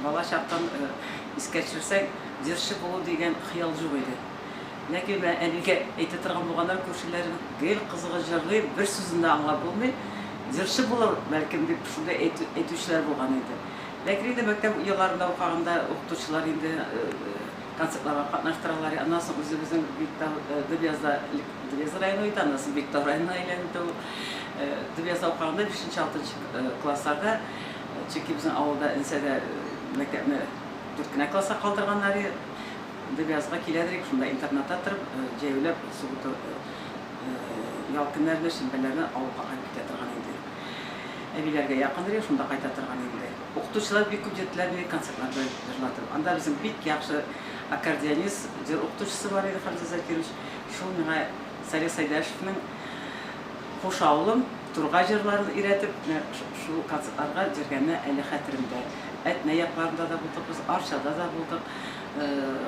Бала чактан искә төшерсәң, җырчы булу дигән хыял юк иде. Ләкин менә әнигә әйтә торган булганнар күршеләрем, гел кызыгыз җырлый, бер сүзен дә аңлап булмый, җырчы булыр, бәлкем, дип шундый әйтүчеләр булган иде. Ләкин инде мәктәп елларында укыганда укытучылар инде концертларга катнаштыралар. Аннан соң үзебезнең Биектау, Дөбъязда, элек Дөбъяз районы иде, аннан соң Биектау районына әйләнде ул. Дөбъязда укыганда бишенче-алтынчы классларда, чөнки безнең авылда Энсәдә мәктәпне дүрт кенә класска калдырганнар иде. Дөбъязга киләдер идек, шунда интернатта торып, җәяүләп суббота ял көннәрендә, шимбәләрне авылга кайтып китә торган идек. Әбиләргә якын идек, шунда кайта торган инде. Укытучылар бик күп йөрттеләр мине концертларда җырлатып. Анда безнең бик яхшы аккордеонист, җыр укытучысы бар иде, Хәмзә Закирович. Шул миңа Салих Сәйдәшевнең Хуш авылым, Тургай җырларын өйрәтеп, менә шул концертларга йөргәне әле хәтеремдә. Әтнә якларында да булдык без, Арчада да булдык,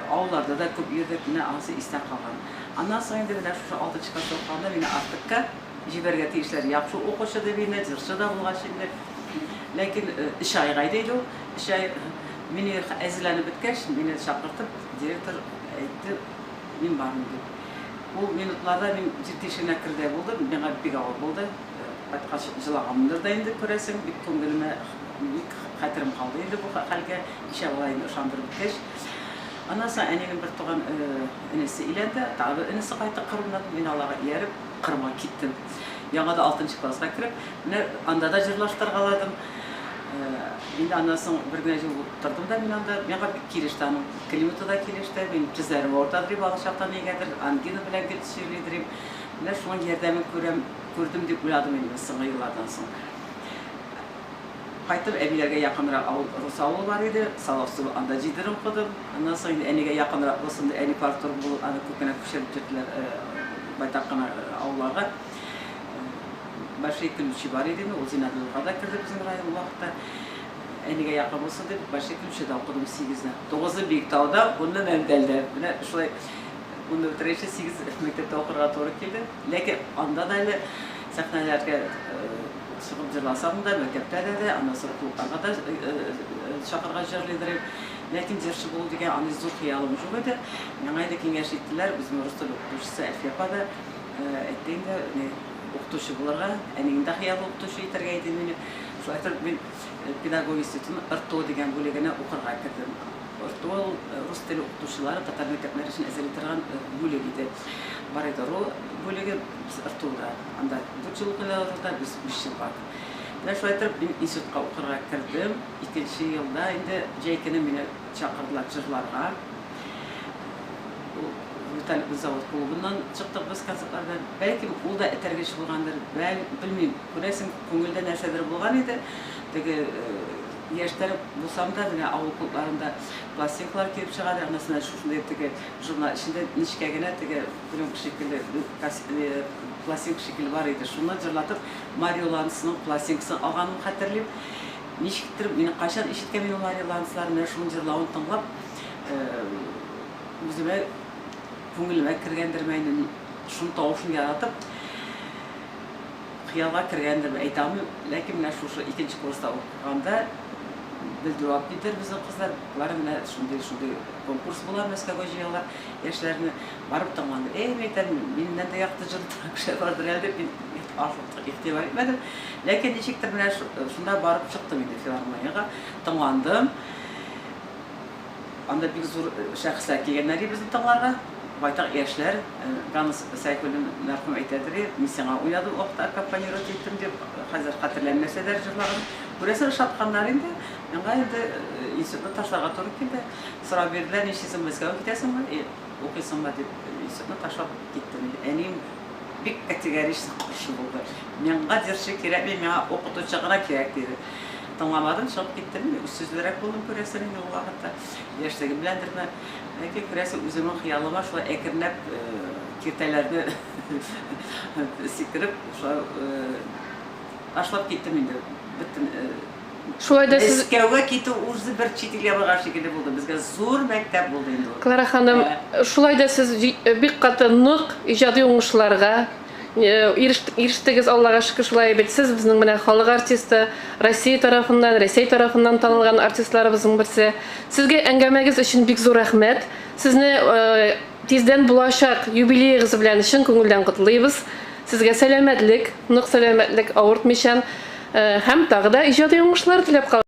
авылларда да күп йөрдек, менә анысы истә калган. Аннан соң инде менә шушы алтынчы класста укыганда мине Артекка җибәрергә тиешләр. Яхшы укучы дип инде, җырчы да булгач инде. Ләкин өч айга иде инде ул. Өч ай мине әзерләнеп беткәч, мине чакыртып, директор әйтте, мин бармыйм дип. Ул минутларда мин җир тишегенә кердәй булдым, миңа бик авыр булды. Кайткач җылаганмындыр да инде, күрәсең, бик күңелемә, бик хәтерем калды инде бу хәлгә, ничә бала инде ышандырып беткәч. Аннан соң әнинең бертуган энесе өйләнде, тагы бер энесе кайтты Кырымнан, мин аларга ияреп Кырымга киттем. Яңа да алтынчы класска кереп, менә анда да җырлаштыргаладым. Инде аннан соң бер генә ел тордым да мин анда. Миңа бик килеште аның климаты да килеште. Минем тезләрем авыртадыр иде балачактан нигәдер, ангина белән гел чирлидер идем. Менә шуның ярдәмен күрәм, күрдем дип уйладым инде мин соңгы еллардан соң. Кайтып, әбиләргә якынрак авыл, рус авылы бар иде, Салавсу, анда җидер укыдым. Аннан соң инде әнигә якынрак булсын дип, әни парторг булып, аны күп кенә күчереп йөрттеләр байтак кына авылларга. Большие Ключи бар иде инде, ул Зиннәтуллага да керде безнең район ул вакытта. Әнигә якын булсын дип, Большие Ключида укыдым сигезне. Тугызы Биектауда, унны Мәмдәлдә. Менә шулай унны бетергәнче сигез мәктәптә укырга туры килде. Ләкин анда да әле сәхнәләргә чыгып җырласам да, мәктәптә дә дә, аннан соң клубларга да чакыргач җырлыйдыр идем. Ләкин җырчы булу дигән андый зур хыялым юк иде. Миңа инде киңәш иттеләр, безнең рус теле укытучысы Әлфия апа да әйтте инде, ни, укытучы булырга, әнием дә хыялы укытучы итәргә иде мине. Шулай итеп, мин педагогия институтының РТО дигән бүлегенә укырга кердем. РТО ул рус теле укытучылары татар мәктәпләре өчен әзерли торган бүлек иде. Бар иде РО бүлеге, без РТОда. Анда дүрт ел укыйлар РОда, без биш ел бардык. Менә шулай итеп, мин институтка укырга кердем. Икенче елда инде җәй көне мине чакырдылар җырларга. Ул Виталий завод клубыннан чыктык без концертларда. Бәлкем, ул да этәргеч булгандыр, бәл, белмим. Күрәсең, күңелдә нәрсәдер булган иде. Теге яшьтән булсам да, менә авыл клубларында пластинкалар килеп чыга иде. Аннан соң шушындый теге журнал эчендә нечкә генә теге пленка шикелле, пластинка шикелле бар иде. Шуны җырлатып, Марио Лансның пластинкасын алганын хәтерлим. Ничектер, мине кайчан ишеткән мин ул Марио Ланслар, менә шуның җырлавын тыңлап, үземә күңелемә кергәндерме инде, шуның тавышын яратып, хыялга кергәндерме, әйтә алмыйм. Ләкин менә шушы икенче курста укыганда белдерү алып килделәр безнең кызлар. Болар менә шундый-шундый конкурс була, Мәскәүгә җыялар яшьләрне. Барып тыңландым. Әй, мин әйтәм, миннән дә якты җырлый торган кешеләр бардыр әле дип, мин артык игътибар итмәдем. Ләкин ничектер менә шунда барып чыктым инде филармониягә, тыңландым. Анда бик зур шәхесләр килгәннәр иде безне тыңларга. Байтак яшьләр. Ганс Сәйфуллин мәрхүм әйтәдер иде, мин сиңа уйнадым ул вакытта, аккомпанировать иттем дип. Хәзер хәтерләмәсәләр җырлаган. Күрәсең, ошатканнар инде. Миңа инде институтны ташларга туры килде. Сорау бирделәр, нишлисең, Мәскәүгә китәсеңме, укыйсыңмы дип. Институтны ташлап киттем инде. Әнием бик категорично каршы булды. Миңа җырчы кирәкми, миңа укытучы гына кирәк, диде. Тыңламадым, чыгып киттем. Мин үзсүзлерәк булдым, күрәсең, инде ул вакытта. Яшьлегем беләндерме. Ләкин, күрәсең, үземнең хыялыма шулай әкренләп киртәләрне сикереп, шулай ташлап киттем инде. Бөтен Шулай да сез Мәскәүгә китү үзе бер чит илгә барган шикелле булды. Безгә зур мәктәп булды инде ул. Клара ханым, шулай да сез бик каты нык иҗади уңышларга, Ирештегез, Аллага шөкер, шулай бит. Сез безнең менә халык артисты, Россия тарафыннан, Рәсәй тарафыннан танылган артистларыбызның берсе. Сезгә әңгәмәгез өчен бик зур рәхмәт. Сезне тиздән булачак юбилеегыз белән чын күңелдән котлыйбыз. Сезгә сәламәтлек, нык сәламәтлек, авыртмыйчан һәм тагы да иҗади уңышлар теләп калабыз.